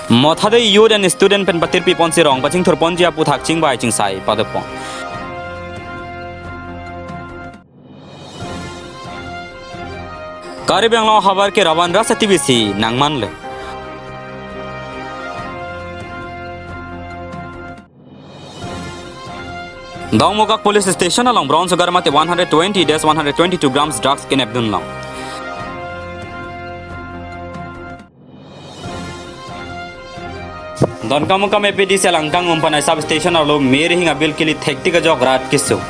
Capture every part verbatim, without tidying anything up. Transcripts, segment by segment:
Mothade Youth and Student pen patirpi ponsi rong pachingthur ponji aputhak chingvai chingsai padopon. Karbi Anglong ahavar ke ravan rasa T V si nangmanle. Dongmukak Police Station along brown sugar mate one hundred twenty dash one hundred twenty-two grams drugs kinep dunlong. Dongkamukam A P D C alangkang Umpanai Sub Station arlo me rihing abil kili thektik ajok rat keso.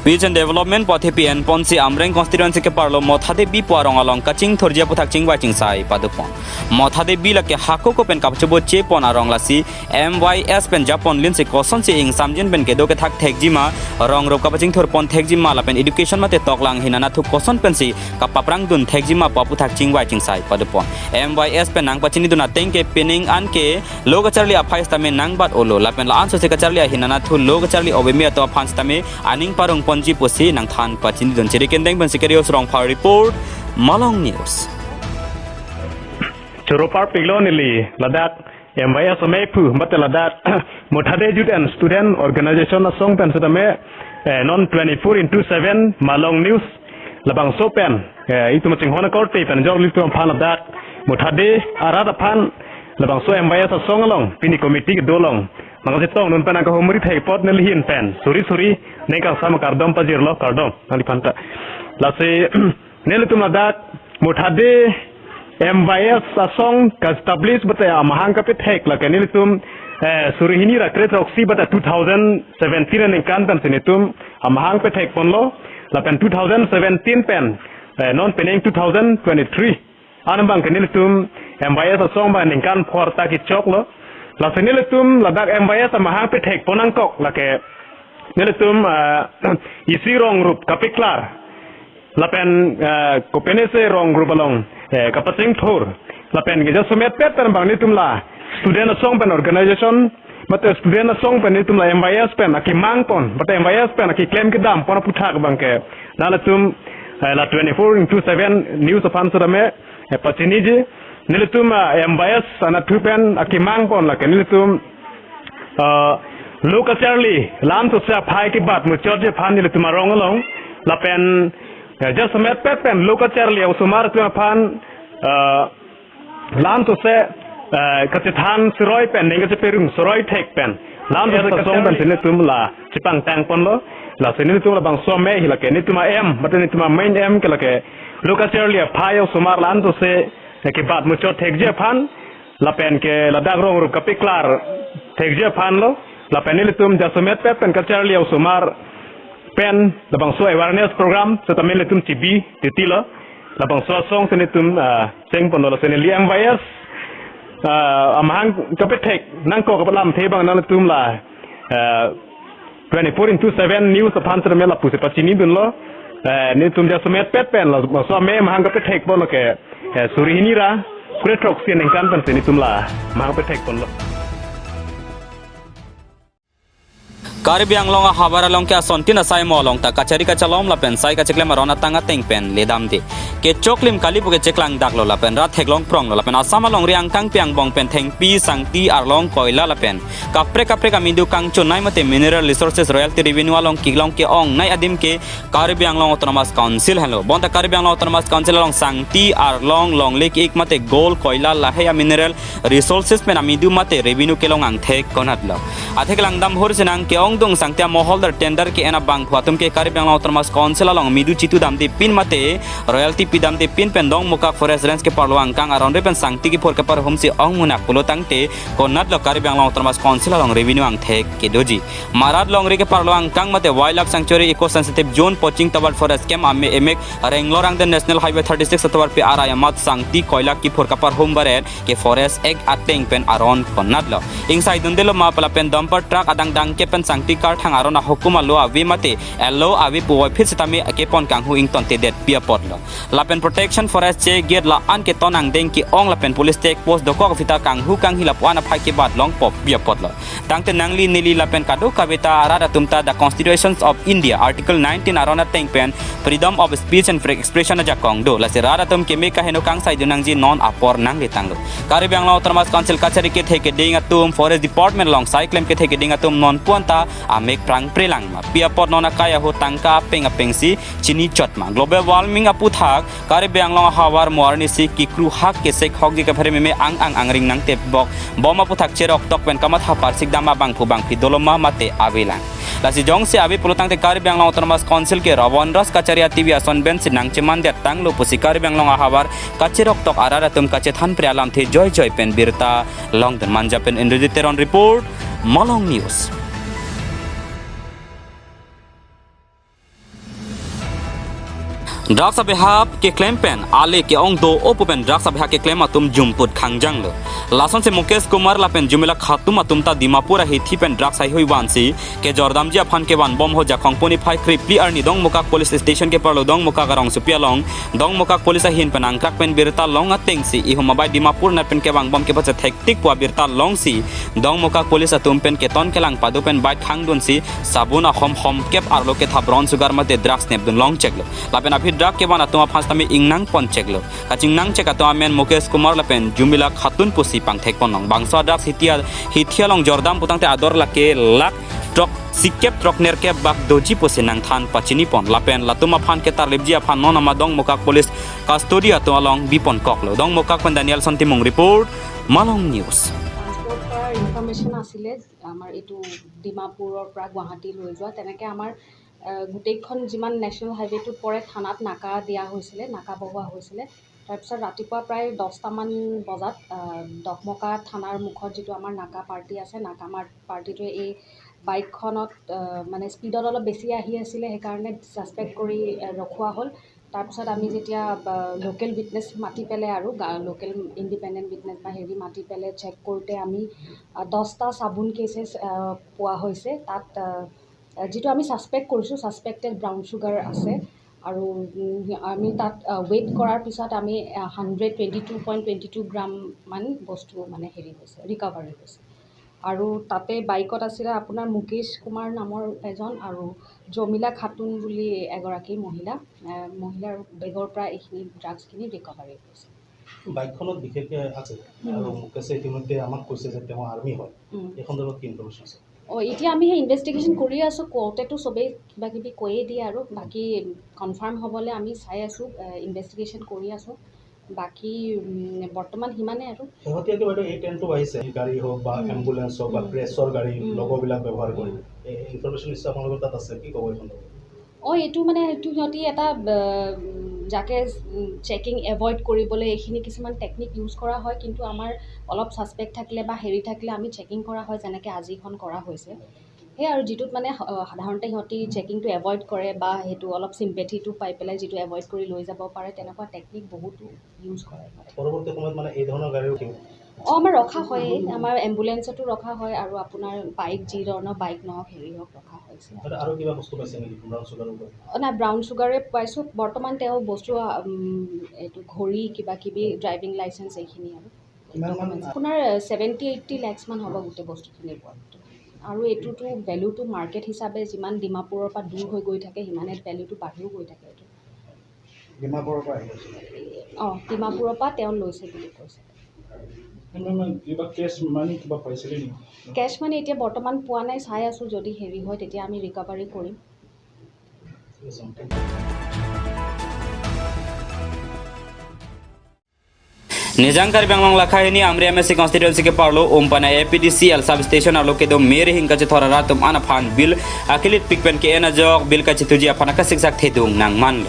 Peace and Development pu athepi en ponsi Amreng constituency keparlo Mothade B pu arong along kachingthurji aputhak chingvai chingsai padopon. Mothade B lake hako ko pen kapchobo chepon arong lasi M Y S pen japon linsi kosonsi ingsamjin pen kedo kethak thekjima, rong rup kapachingthur pon thekjima lapen education mate toklang hinana thu koson pensi kapaprang dun thekjima pu aputhak chingvai chingsai padopon. M Y S pen nangpachini dun ateng ke pining an ke lo kacharli aphai sitame nangbat olo lapen la-an sose kacharli ahinana thu lo kacharli ove me ato aphan sitame aning parong ponji pusi nangthan pachini dun. Chiri Kendeng pen Sikarius Rongphar report, Malong News. Choro parpiklo neli ladak M Y S amei phu mate ladak Mothade Youth and Student Organization asong pen sitame, eh, non twenty-four into seven Malong News labangso pen, eh, itum chinghon akorte pen jok litum aphan ladak Mothade arat aphan labangso M Y S asong along pini committee kedo along mangkasi tong nun pen angkahumri thek apot nelihin pen suri suri nengkangsam akardom pajirlo, kardom nangliphan ta. Lasi nelitum ladak Mothade M Y S asong ka-establish mate amahang kapethek lake nelitum, eh, suri hini ra kre throksi mate two thousand seventeen aningkan pensi nelitum amahang pethek ponlo lapen two thousand seventeen pen, eh, non pining two thousand twenty-three an abang ke nelitum M Y S asong abang ningkan phor ta kechoklo. Lasi nelitum ladak M Y S amahang pethek pon nangkok lake nelitum, ah, isi rong rup kapeklar lapen, ah, kopine se rong rup along, eh, kapachingthur lapen ke jasemet pet pen abang nelitum la student asong pen organization mate student asong pen nelitum la M Y S pen akemang pon mate M Y S pen akeklem kedam pon aputhak abang ke nanglitum, eh, la twenty-four into seven news aphan sitame, eh, pachiniji. Nelitum, ah, M Y S anatthu pen akemang pon lake nelitum, ah, lo kacharli la-an sose aphai kebat muchotji aphan nelitum arong along lapen, eh, jasemet pet pen lo kacharli osomar atum aphan, ah, la-an sose, eh, kachethan suroi pen ning kacheperum suroi thek pen la-an sose asong pen si nelitum la chepangtang ponlo. Lasi nelitum labangso amei hi lake nelitum a-aim mate nelitum a-main aim ke lake lo kacharli aphai osomar la-an sose, eh, kebat muchot thekji aphan lapen ke ladak rong rup kapeklar thekji aphan lo. Lapen nelitum jasemet pet pen kacharli osomar pen labangso awareness program sitame nelitum chibi titi lo. Labangso asong si nelitum, ah, cheng ponlo, lasi neli M Y S, ah, amahang kapethek nangkok kapalamthe abang nangtum la, ah, twenty-four into seven news aphan sitame lapusi pachini dunlo. Eh, nelitum jasemet pet pen labangso amei amahang kapethek ponlo ke, eh, suri hini ra kre throksi aningkan pensi nelitum la mahang pethek ponlo. Karbi Anglong ahavar along ke asontin asaimo along ta kachari kachalom lapen sai kachiklem aron atang ateng pen ledamde. Kechoklim kali pu ke cheklang daklo lapen rat theklong pronglo lapen Assam alongri angkangpi angbong pen thengpi, sangti, arlong, koila lapen kaprek kaprek amidu kangchonai mate mineral resources royalty revenue along kelong ke-ongnei adim ke Karbi Anglong Autonomous Council henlo. Bonta Karbi Anglong Autonomous Council along sangti, arlong, longle ke-ik mate gold, koila lahei a-mineral resources pen amidu mate revenue kelong angthek konatlo. Athek langdam hur sinang ke-ongdung sangti amoholdar tender ke-en abangphu atum ke Karbi Anglong Autonomous Council along amidu chitudamde pin mate royalty pidamde pin pen Dongmukak Forest Range keparlo angkang aron re pen sangti kephur keparhum si ong munak pulo tangte konatlo Karbi Anglong Autonomous Council along revenue angthek kedoji. Marat longri keparlo angkang mate Wildlife Sanctuary Eco Sensitive Zone, Poching Tawat Forest Camp ame emek Renglorang the National Highway thirty-six atovar P R I amat sangti koila kephur keparhum baret ke Forest Act ateng pen aron konatlo. Ingsaidundelo ma pala pen dumper truck adang dangke pen sangti karthang aron ahukum alo ave mate elo ave puvoiphit sitame kepon kanghu ingtontedetpi apotlo. lapen protection forest che gate la-an keton angdeng ke-ong lapen police check post dokok aphi ta kanghu kanghi lapu-an aphai kebat longpo pi apotlo. Tangte nangli neli lapen kadokave ta arat atum ta the Constitutions of India Article nineteen aron ateng pen freedom of speech and free expression ajakong do. Lasi rat atum keme kaheno kangsaidun nangji non apor nangletanglo. Karbi Anglong Autonomous Council kachari kethe keding atum, Forest Department along sai klem kethe keding atum non puan ta amek prangpre lang ma? Pi apot non akai ahut tangka apeng apeng si chini chot ma? Global warming aputhak Karbi Anglong ahavar mo arni si kikru hak kesek hokji kaphere meme ang ang angring nangtep bok bom aputhak cherok tok pen kamatha parsik dam abangphu bangphi dolo ma mate avelang. Lasi jongsi ave pulo tangte Karbi Anglong Autonomous Council ke Ravan Raj Kacharia T V ason pen si nangcheman det tanglo pusi Karbi Anglong ahavar kacherok tok arat atum kachethan pri alamthe joijoi pen birta longdun. Manja pen Indrajit Teron report, Malong News. Drugs abehap keklem pen ale ke-ong do-o pu pen drugs abehap keklem atum jumput khangjanglo. Lasonsi Mukesh Kumar lapen Jumila Khatun atum ta Dimapur ahithi pen drugs haihui vansi kejordamji aphan kevan bom ho jakong puni phai krepli arni Dongmukak Police Station keparlo Dongmukak arongsopi along Dongmukak Police ahin pen angkrak pen birta long atengsi ihum abai Dimapur nat pen kevang bom kepachethek thektik pu abirta longsi Dongmukak Police atum pen keton kelang pado pen bike khangdunsi sabun ahom hom kep arlo ketha brown sugar mate drugs nepdun longcheklo. Lapen aphi drug kevan atum aphan sitame ingnang poncheklo. Kachingnangchek atum amen Mukesh Kumar lapen Jumila Khatun pusi pangthek ponlong. Bangso drugs hithi a-, hithi along jordam putangte ador lake lakh throk sikep throk nerkep bak doji pusi nangthan pachini pon. Lapen latum aphan ketarlipji aphan non ama Dongmukak Police custody atum along bipon koklo. Dongmukak pen Danielson Timung report, Malong News. Transport কৰাৰ ইনফৰমেশ্যন আছিলে, আমাৰ এইটো ডিমাপুৰৰ পৰা গুৱাহাটী লৈ যোৱা। তেনেকে আমাৰ, আহ, গোটেইখন যিমান নেশ্যনেল হাইৱেটোত পৰে, থানাত নাকা দিয়া হৈছিলে, নাকা বহোৱা হৈছিলে। তাৰপিছত ৰাতিপুৱা প্ৰায় দহটামান বজাত, আহ, দকমকা থানাৰ মুখত যিটো আমাৰ নাকা পাৰ্টি আছে, নাকা মাৰ-, পাৰ্টিটোৱে এই বাইকখনত, আহ, মানে স্পীডত অলপ বেছি আহি আছিলে, সেইকাৰণে ছাছপেক্ট কৰি, আহ, ৰখোৱা হ'ল। তাৰপিছত আমি যেতিয়া, আহ, লোকেল উইটনেছ মাতি পেলাই আৰু গা-, লোকেল ইণ্ডিপেণ্ডেণ্ট উইটনেছ বা হেৰি মাতি পেলাই চেক কৰোঁতে আমি, আহ, দহটা চাবোন কেছেছ, আহ, পোৱা হৈছে। তাত, আহ, যিটো আমি ছাছপেক্ট কৰিছোঁ, ছাছপেক্টেড ব্ৰাউন চুগাৰ আছে। আৰু, উম, আমি তাত, আহ, ৱেইট কৰাৰ পিছত আমি, আহ, hundred twenty two point twenty two gram মান বস্তু মানে হেৰি হৈছে, ৰিকভাৰী হৈছে। আৰু তাতে বাইকত আছিলে আপোনাৰ মুকেশ কুমাৰ নামৰ এজন আৰু জমিলা খাতুন বুলি এগৰাকী মহিলা, আহ, মহিলাৰ বেগৰ পৰা এইখিনি ড্ৰাগছখিনি ৰিকভাৰী হৈছে। বাইকখনত বিশেষকৈ আছে। উম। আৰু মুকেশে ইতিমধ্যে আমাক কৈছে যে তেওঁ আৰ্মি হয়। উম। এই সন্দৰ্ভত কি ইনফৰমেশ্যন আছে? অ, এতিয়া আমি সেই ইনভেষ্টিগেশ্যন কৰি আছোঁ। কওঁতেতো চবেই কিবা কিবি কৈয়ে দিয়ে আৰু, বাকী কনফাৰ্ম হ'বলৈ আমি চাই আছোঁ, এ, ইনভেষ্টিগেশ্যন কৰি আছোঁ। বাকী, উম, বৰ্তমান সিমানে আৰু। শেহতীয়াকৈ বাইদেউ এই ট্ৰেণ্ডটো আহিছে, গাড়ী হওক বা উম। এম্বুলেন্স হওক বা উম। প্ৰেছৰ গাড়ী উম। লগোবিলাক ব্যৱহাৰ কৰি। উম। এই ইনফৰমেশ্যন নিশ্চয় আপোনালোকৰ তাত আছে, কি ক'ব এই সন্দৰ্ভত? অ, এইটো মানে এইটো সিহঁতি এটা, আহ, যাকে, উম, চেকিং এভইড কৰিবলৈ এইখিনি কিছুমান টেকনিক ইউজ কৰা হয়, কিন্তু আমাৰ অলপ ছাছপেক্ট থাকিলে বা হেৰি থাকিলে আমি চেকিং কৰা হয়, যেনেকে আজিখন কৰা হৈছে। সেই আৰু যিটোত মানে, আহ, সাধাৰণতে সিহঁতি চেকিংটো এভইড কৰে বা সেইটো অলপ চিম্পেথিটো পাই পেলাই যিটো এভইড কৰি লৈ যাব পাৰে, তেনেকুৱা টেকনিক বহুতো ইউজ কৰে সিহঁতে। পৰৱৰ্তী সময়ত মানে এই ধৰণৰ গাড়ী ৰখিব? অ, আমাৰ ৰখা হয়েই। আমাৰ এম্বুলেন্সতো ৰখা হয় আৰু আপোনাৰ বাইক, যি ধৰণৰ বাইক নহওক, হেৰি হওক, ৰখা হৈছে। তাতে আৰু কিবা বস্তু পাইছে নেকি ব্ৰাউন চুগাৰৰ ওপৰত? অ, নাই, ব্ৰাউন চুগাৰে পাইছোঁ। বৰ্তমান তেওঁ বস্তু, উম, এইটো ঘড়ী, কিবা কিবি, ড্ৰাইভিং লাইচেন্স, এইখিনি আৰু। কিমান মান? আপোনাৰ ছেভেণ্টি এইটি লাখছ মান হ'ব গোটেই বস্তুখিনিৰ ওপৰত। আৰু এইটোতো ভেলুটো মাৰ্কেট হিচাপে যিমান ডিমাপুৰৰ পৰা দূৰ হৈ গৈ থাকে, সিমানে ভেলুটো বাঢ়িও গৈ থাকে এইটো। ডিমাপুৰৰ পৰা আহি আছে। অ, ডিমাপুৰৰ পৰা তেওঁ লৈছে বুলি কৈছে। মেম, কিবা কেছ মানি কিবা পাইছিলে নেকি? কেছ মানি এতিয়া বৰ্তমান পোৱা নাই, চাই আছোঁ, যদি হেৰি হয় তেতিয়া আমি ৰিকভাৰী কৰিম। ঠিক আছে, thank you. Nijang Karbi Anglong lakha hini Amri M A C constituency keparlo Umpana A P D C L substation arlo kedo me rihing kachethor arat atum an aphan bill akilit pik pen ke-en ajok bill kachethuji aphan akasiksak thedung nangmanlo.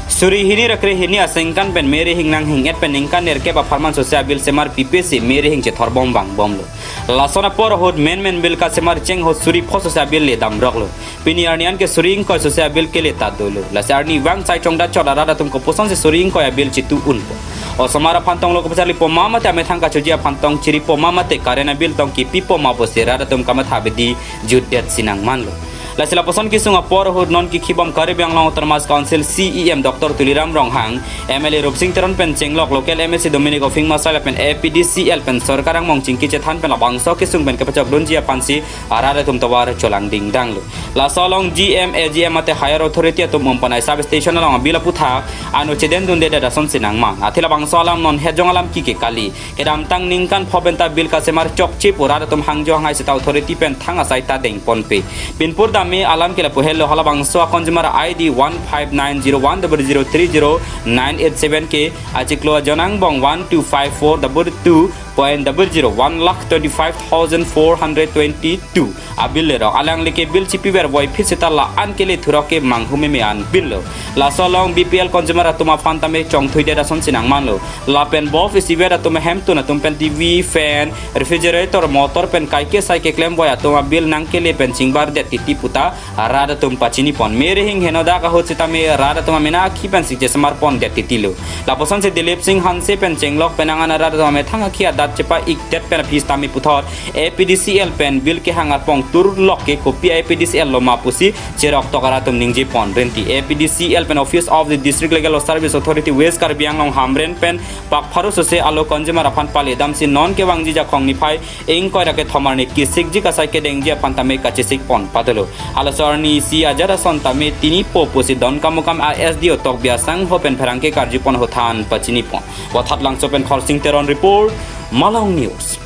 Suri hini ra kre hini asengkan pen me rihing nanghing-et pen ningkan nerkep apharman sose abill semar pipe si me rihing chethor bom vang bomlo. Lason apor ahut menmen bill kasemar cheng ahut suri pho sose abill le damroklo. Pini arni an ke suri ingkoi sose abill kele ta dolo. Lasi arnivang sai chongdat chot arat atum kopuson si suri ingkoi abill chitu unpo. Osomar aphan tong lo kopacharli poma mate amethang kachoji aphan tong chiri poma mate current abill tong kipi poma pusi rat atum kamatha bidi jutdet si nangmanlo. Lasi lapuson kesung apor ahut non kikhibom Karbi Anglong Autonomous Council C E M Doctor Tuliram Ronghang, M L A Rupsing Teron pen chenglok local M A C Dominic Ophing Masai lapen A P D C L pen sorkar angmong chingki chethan pen labangso kesung pen kepachok dunji aphansi arat atum tovar cholang dingdanglo. Laso along G M, A G M mate higher authority atum Umpanai sub station along bill aputhak ano chedendundedet asonsi nangman. Athe labangso alam non hejong alam kike kali. Kedamtang ningkan pho pen ta bill kasemar chokche pu rat atum hangjo hanghai seta authority pen thang asai ta dengponpe. Pinpur dame alam ke lapu helo, halabangso a-consumer I D one five nine zero one double zero three zero nine eight seven ke achiklo ajon angbong one two five four double two point double zero, one lakh twenty-five thousand four hundred twenty-two abill lerok. Alangli ke bill chipiver voiphit seta la-an kele thurok ke manghumeme an bill lo. Laso along B P L consumer atum aphan tame chongthuidet asonsi nangmanlo. Lapen bulb isivet atum ahemtun atum pen T V, fan, refrigerator, motor pen kaike sai keklem voi atum abill nangkele pen chingbardet titi puta rat atum pachinipon. Merihing henodak ahut sitame rat atum amena akhi pensi chesemarpondet titilo. Lapuson si Dilip Singh Hanse pen chenglok pen angan rat atum amethang akhi adat chepa-ikdet pen aphi sitame puthot A P D C L pen bill kehang arpong turlok ke kopi A P D C L loma pusi cheroktok arat atum ningjepon rinti. A P D C L pen Office of the District Legal Service Authority West Karbi Anglong Hamren pen pak pharo sose alo consumer aphan pale damsi non kevangji Jakhong niphai ingkoi ra kethom arni kisikji kasai kedengji aphan tame kachisikpon padolo. Halaso arni isi ajat ason tame tinipo pusi Donkamukam a S D O Tokbi asangho pen pherangke karjupon ahut than pachinipon. Vothatlangso pen Khorsing Teron report, Malong News.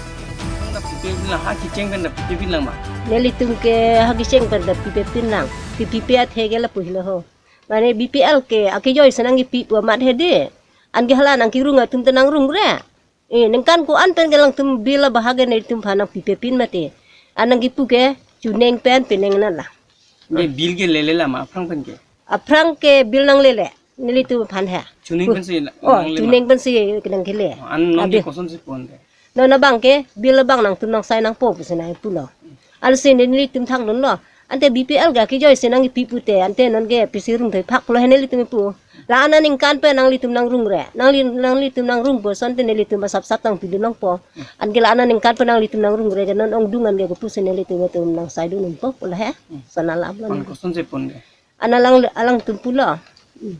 Nang da pipe pinlang, ha kecheng pen da pipe pinlang ma? Nelitum ke ha kecheng pen da pipe pinlang. Pipe athe ke lapu helo ho. Mane B P L ke akejoi si nangkipi pu amat hedi. Anke hala nangkerung atum ta nangrungre. Eh, ningkan ko-an pen ke alangtum bill abahak ke nelitum aphan nangpipe pin mati. An nangkipu ke chuneng pen peneng nala. Ke bill ke lele la ma aphrang pen ke? Aphrang ke bill nanglele. Nelitum aphan he. Chuneng pensi Oh, nangle ma? Chuneng pensi nangkele. An non ke Abi. Kosonsi pon de? Non abang ke bill abang nangtum nangsai nangpo pusi nangpulo. Ansi nelitum thangdunlo. Ante B P L ke akejoi si nangkipi pute, ante non ke pisi rung thoi phak pulo he nelitum pu. La-an aningkan pen nanglitum nangrungre. Nangli, nanglitum nangrungpo asonte nelitum asapsap nangpidun nangpo. Anke la-an aningkan pen nanglitum nangrungre ke non ongdung anke kopusi nelitum atum nangsaidun nangpo pulo he. Sana lam lo. An kosonsi pon de? An alang, alangtum pulo. Hmm.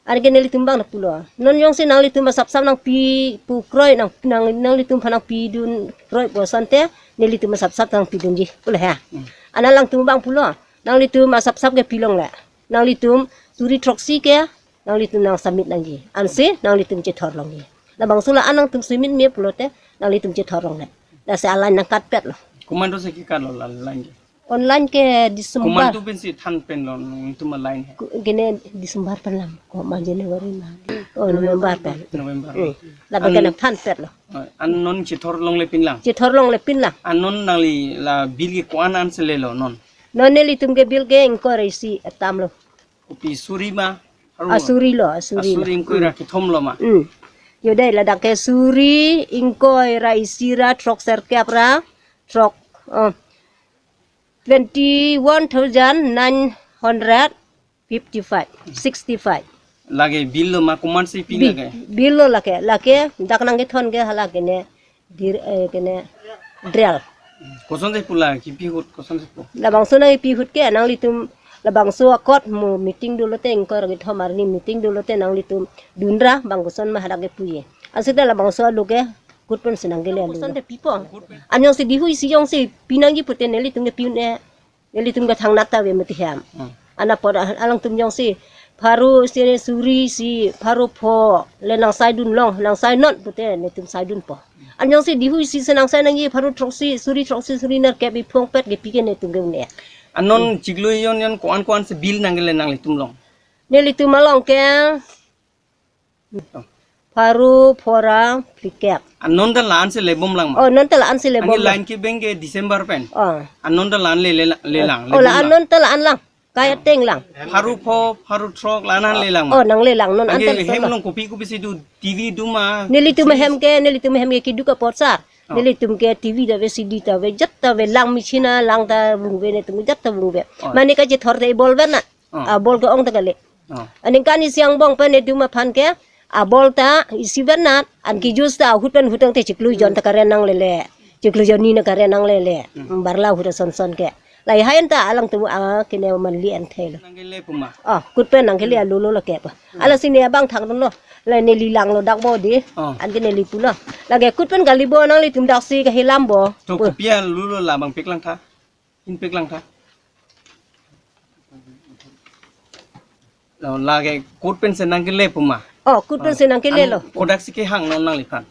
Anke nelitum abang pulo. Non jongsi nanglitum asapsap nangpi pu kroi nang, nang, nanglitum aphan nangpidun kroipo asonte nelitum asapsap nangpidunji pulo he. Hmm. An alangtum abang pulo. Nanglitum asapsap ke pilongle. Nanglitum suri throksi ke nanglitum nangsubmit nangji. Ansi nanglitum chethor longji. Labangso la-an nangtum submit me pulote nanglitum chethor longle. Lasi a-line nangkatpetlo. Komantu si kekatlo la-an line ke? Online ke December. Komantu pensi than penlo nangtum a-line he? Ku-, kene December pen lang. Ko ma January ma. Oh, November pen. November. Hmm. Lapen An- ke nangthanpetlo. Oh, an non chethor longle pinlang? Chethor longle pinlang. An non nangli la bill ke ko-an ansi lelo non? Non nelitum ke bill ke ingkoi ra isi atamlo. Kopi suri ma? Haru? Asuri lo, asuri lo. Asuri ingkoi ra kethom lo ma? Hmm. Yo dei, ladak ke suri ingkoi ra isi ra throk serkep ra throk, oh, twenty-one thousand nine hundred fifty-five, sixty-five. Lake bill lo ma, komansi pi Bi-, lake? Bill lo lake, lake dak nangkethon ke hala kene dir, eh, kene drill. Kosonsi pu la kipi ahut, kosonsi pu? Labangso nangkipi ahut ke nanglitum labangso a-court mo meeting dolote ingkoi ra kethom arni meeting dolote nanglitum dunra bang koson ma hadak ke puji. Asita labangso alo ke kut pensi nangkele alo. Kosonte pipo? An jongsi dihui si jongsi pinangji pute nelitum ke pi un-e. Nelitum ke thangnat ta ave mati hem. Hmm. Anapot alangtum jongsi pharo si suri si pharo pho le nangsaidun long, nangsai non pute nelitum saidunpo. An jongsi dihui si si nangsai nangji pharo throksi, suri throksi, suri nerkep iphongpet ke pi ke nelitum ke un-e. An non Hmm. chiklo jon jon ko-an ko-ansi bill nangkele nanglitum along? Nelitum along ke pharo pho ra phlikep. An non ta la-ansi lebom lang ma? Oh, non ta la-ansi lebom Anke lang. Line kebeng ke December pen? Oh. An non ta la-an le, le, lelang, Oh, lebom la lang. An non ta la-an lang. Kai ateng lang. Pharo pho, pharo throk la-an lelang ma? Oh, nanglelang non Anke ante hem lang. Along kopi kopisi do, T V do ma? Nelitum hem ke, nelitum hem ke keduk apot sar. Oh. Nelitum ke T V ta ave, C D ta ave, jat ta ave, lang machine lang ta vungve nelitum jat ta vungve. Oh. Mane kachethor te bol vet na. Oh. Ah, bol ke-ong ta kali. Oh. Aningkan isi angbong pen nelitum aphan ke, ah, bol ta isi vet na, anke juice ta ahut pen ahut tangte chiklo jon ta karen nanglele. Chiklo jon ni na karen nanglele. Hmm. Barla ahut ason son ke. Lahai anta alangtum, ah, kene manli an thelo. Nangkele puma. Oh, kut pen nangkele alulo lake pa. Ala si ne abang thang lo. La neli langlo dak bo di. Oh. Anke neli pulo. Lake kut pen kali bo, nanglitum dak si kahilam bo. To Pu. Kopi alulo, labang pik lang tha. In pik lang tha. Lo lake kut pen si nangkele puma. Oh, kut pen si nangkele lo. An kodak si kehang non nangliphan.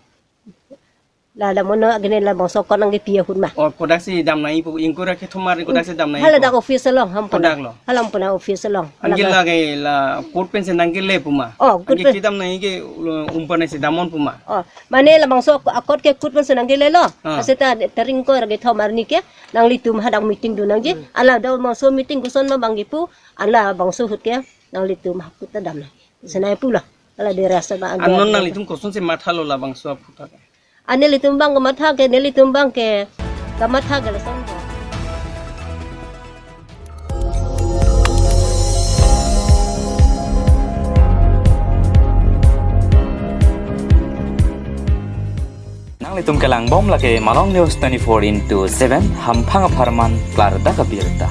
La la mono agene labangso akot nangkepi ahut ma. Oh, kodak si dam nangji pu, ingkoi ra kethom ar kodak si dam nangji pu. Hala dak office along ham puna. Kodak lo. Hala ham puna office along. Anke hala lake la kut pen si nangkele puma. Oh, kut pen. Anke kedam nangji ke, uh, umpan si damnon puma. Oh, mane labangso ak-, akot ke kut pen si nangkele lo. Ah. Aseta tering ingkoi ra kethom arni ke nanglitum hadak meeting dun nangji. Hmm. Ala labangso meeting koson ma bang kipu, ala labangso ahut ke nanglitum hakut ta dam nangji. Senai pulo. Ala de rasa ba. An non nanglitum koson si mathalo labangso aphuthak? An nelitum bang kamatha ke, nelitum bang ke kamatha ke lason bo. Nanglitum kelang bom lake Malong News twenty-four into seven, hamphang apharman klardak abirta.